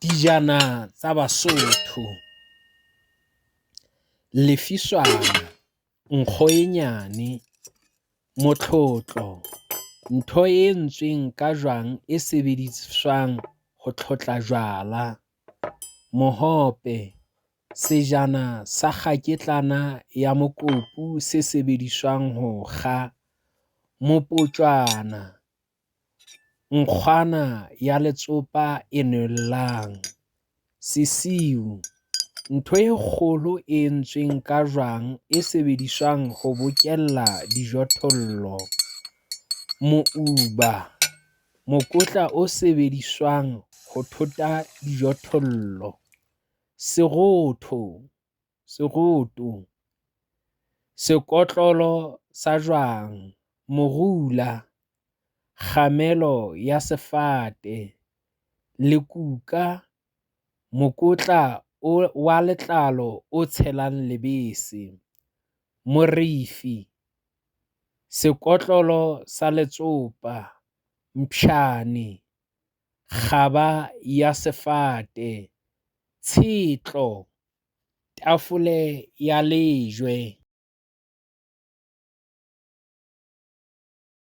Dijana tsa Basotho, lefiswana, nkgo e nyane, motlotlo, ntho e entsweng ka jwang e sebediswang ho tlhotlha jwala, mohope, sejana sa kgaketlana ya mokopu se sebediswang ho kga, mopotjwana, nkgwana ya letsopa e nwellang, sesiu, ntho e kgolo e entsweng ka jwang e sebediswang ho bokella dijothollo, mouba, mokotla o sebediswang ho thota dijothollo, seroto, sekotlolo sa jwang, morula, kgamelo ya sefate, lekuka, mokotla wa letlalo o tshelang lebese, morifi, sekotlolo sa letsopa, mptjhane, kgaba ya sefate, tshetlo, tafole ya lejwe.